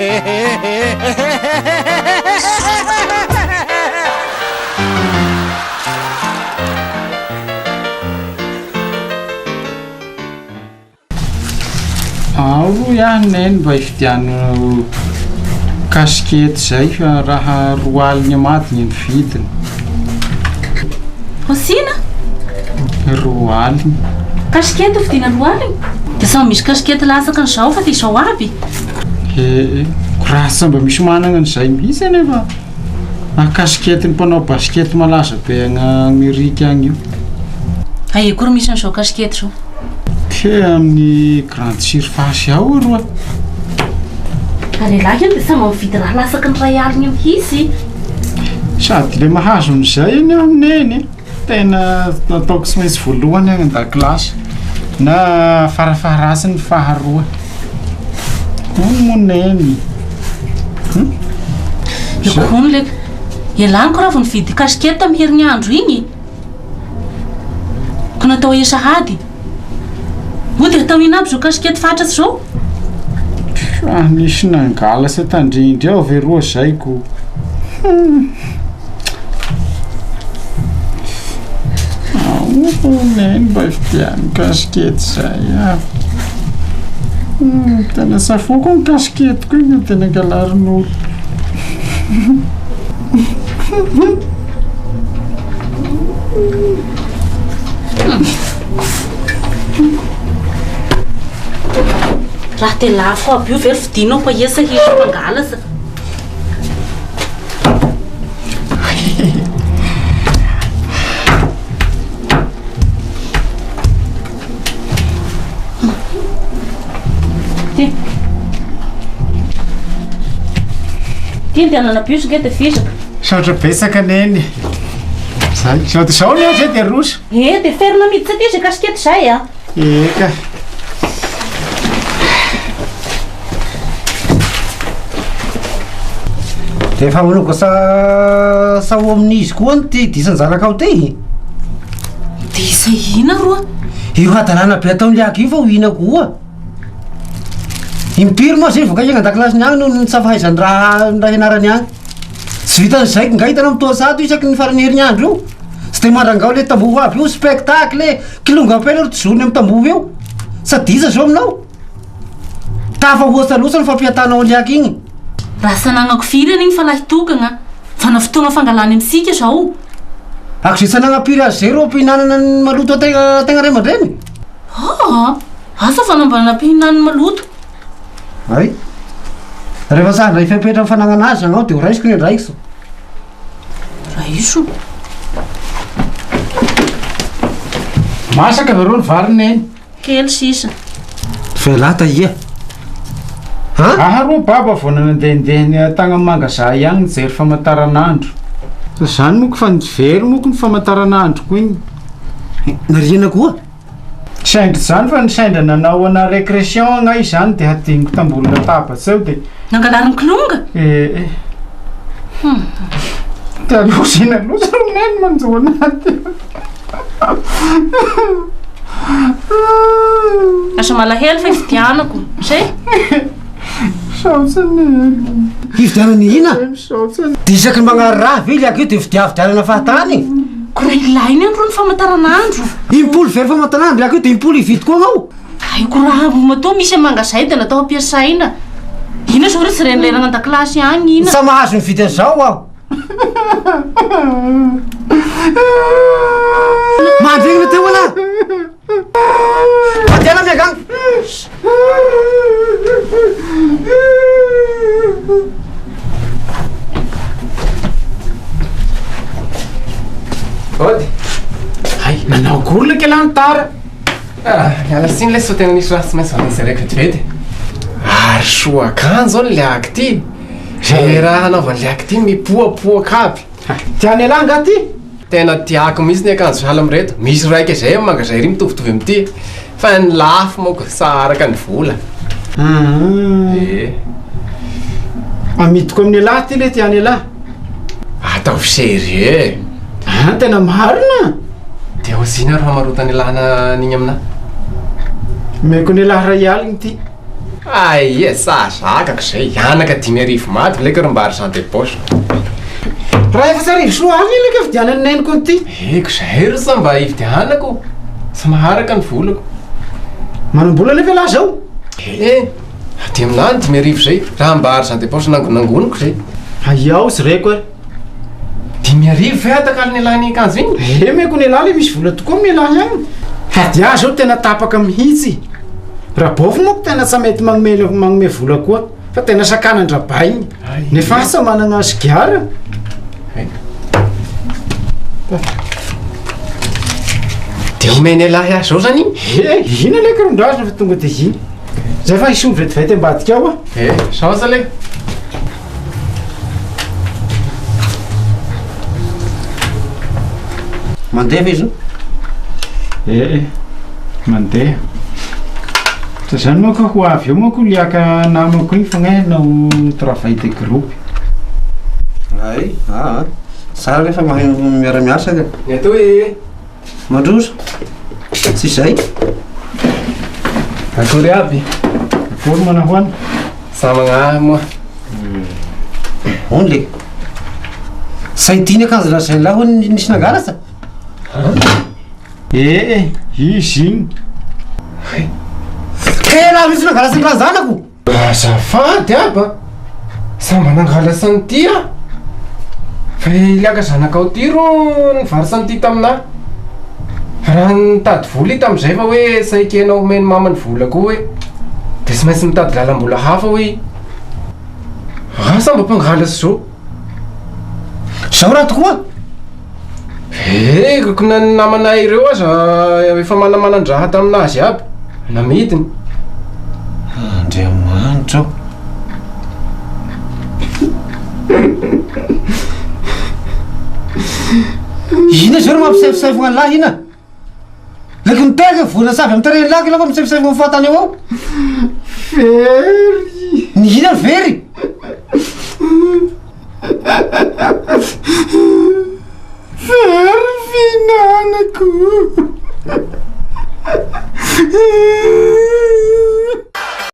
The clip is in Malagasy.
Ao roa ihany neny mba hividiano kasikety zay fa raha roa aligny madiny ny vidiny. Hosina? Roa aligny. Kasikety vidiana roa aligny? Dia samy misy kasikety latsaka an'izao fa dia izao aby. Ee, raha tsy mba misy managna an'izay mihitsy anefa. Ah, kasiketin'ny mpanao basikety malaza be agny Amerika agny io. Aia koa ro misy an'izao kasikety izao? Ke amin'ny grande surface ao aloha. Ka lehilahy anie dia samy mividy raha latsaky ny iray alina mihitsy. Sady le mahazo an'izay anie aho neny. Tena nataoko tsy maintsy voalohany any an-dakilasy na farafaharatsiny faharoa. Hono moa neny. Hum? Io hono le ialany ko raha vao nividy casquette tamin'ny herinandro igny. Ko natao aia sahady. Moa dia atao ina aby zao casquette fatratsy zao? Fa nisy nangalatra tandrindry ao ve roa zay ko. Hum. Ahoana neny mba hividiano casquette zay ah. Hum, tena safoko ny casquette-ko iny tena angalarin'olo. Raha te lafo aby io ve ry vidinao fa esa hisy mpangalatra. Ty. Ty andehanana bus nge de vizaka. Misaotra betsaka neny. Zay, zao de zao ny ahy zay de roso. Eh, de ferina miditra aty zay casquette zay a. Eka. De efa manomboka sa sa ho amin'izy koa any ty disan-janakao ty. Disa ina roa? Io hadalana be ataon'i Liako io fa ho ina koa. Impiry moa zay vao kaiky an-dakilasiny agny noho ny tsy fahaizany raha ny raha ianarany agny. Tsy vitan'izay nga hitanao mitoa-tsato isaky ny faran'ny herinandro io. Tsy de mandrangao le tamboho aby io spectacle e, kilonga-pela ro tozoniny amin'ny tamboho eo. Sady iza zao aminao? Tafahoatra loatra ny fampiatanao an'i igny. Raha tsy anagnako firy an'igny fa lahy tokagna, fa na fotoagna fangalana amintsika zao. Ako zay tsy anagnam-piry azy zay ro ampihinanana ny maloto antegna antegna ray aman-dreny? Aa! Asa fa na mba nampihinaniny maloto. Hay. Rehefa tsy handray fepetra amin'ny fanagnana azy ianao dia ho raisiko ny andraikitro. Raiso. Masaka ve reo ny vary neny? Kely sisa. Fa ialahy tahia. Ha? Aha ro baba vao nandehandeha ny tagny amin'ny magasin ihany nijery famataranandro. Fa zany moko fa nivery moko ny famataranandroko igny. Nariana koa? Sendra izany fa ny sendra nanao ana récrétion agna izany de hadinoko tambony latabatsa eo de. Nangalarin'ny kilonga? Eh eh. Hum. Te aloha ina loatra ro neny manjo anahy teo. Asa malahelo fa ividianako, zay? Misaotra neny. Hividianana ina? Misaotra. Dia isaky ny magnary raha ve ilay io dia vidiavidianana fahatany? Ko raha ilaina anie ro ny famantaranandro. Impolo very famantaranandro ilay io dia impolo hividy koa anao? Hay ko raha matoa misy mangazay dia natao hampiasaina. Ina zao ry tsy ren'ny lerana an-dakilasy agny ina? Sa mahazo mividy an'izao aho. Mandregny teo ana. Mandehana miangana. Ody. Hay, nanao akory le kela ny tara. Ah, miala tsiny lesy fa tena nisy raha tsy maintsy vao nojereko vetivety. Ary soa akanjo any le aky ty. Ze raha hanaovan'le aky ty mipoapoaka aby. Tian'ialahy angaha ty? Tena tiako mihitsy ny akanjo sahala amin'ireto. Misy raika izay amin'ny mangazay ery mitovitovy amin'ity. Fa ny lafo manko tsy araka ny vola. Ee. Amidiko amin'ialahy ty le tian'ialahy. Ataovy sérieux e. Ah, tena marina? Dia oziana ary famarotan'ialahy an'igny aminahy. Omeko an'ialahy iray alina ity. Aia, sa zakako izay, anaka 5000 maty ve leka ro mba argent de poche. Raha 2004 anie leka vidianan'ny neniko an'ity. Eko izay ro sa mba hividianako, tsy maharaka ny volako. Manam-bola anefa ialahy izao? Eh, aty aminahy ny 5000 izay, raha mba argent de poche nangonangoniko izay. Aia ao jereko e. 5000 ve atakalon'ialahy ny akanjo iny? Eh, meko ny ialahy le misy vola tokoa amin'ialahy any. Fa dia zao tena tapaka mihitsy. Rabofo manko tena tsy mety magnome magnome vola koa fa tena sakanan-dRabay iny. Nefa asa manana sigara. Dia omen'ialahy ahy zao zany iny? Eh, iny anie karon-drazana fa tonga dia iny. Zay fa hisolo vetivety ambadika ao ah. Eh, chance le. Mandeha ve izy io? Eh, eh, mandeha. Fa zany manko ho avy eo manko le aka namako iny fa ngay hanao travail de groupe. Ay, aa. Tsara rehefa mahay miara-miasa ka. Ny atao hoe Mandroso. Tsy izay. Akory aby. Akory manahoana? Samy agnahy moa. Hono le. Say ity ny akanjo lazain'lah hono nisy nangalatra? Eh, eh, izy iny. Ka ialahy mihitsy nangalatra ny razanako! Azafady aba, sa mba nangalatra an'ity aho? Fa ilaka zanakao ty ro nivarotra an'ity taminah. Raha nitady vola i tamin'izay fa hoe saika enao omen'i mama ny vola koa hoe de tsy maintsy mitady lalam-bola hafa hoe i. Asa mba mpangalatra zao. Zao raha tokoa? Eh, ko na ny namanay ireo aza efa manamanan-draha tamin'azy aby, namidiny. Andriamanitra o. Inona izao no mampisaifosaifoka an'lahy ina? Lako niteraka vola savy amin'ny tarehin'ny lako ianao fa misaifosaifoka amin'ny fahatany eo ao. Very. Ny inona no very? Very ny fihinanako.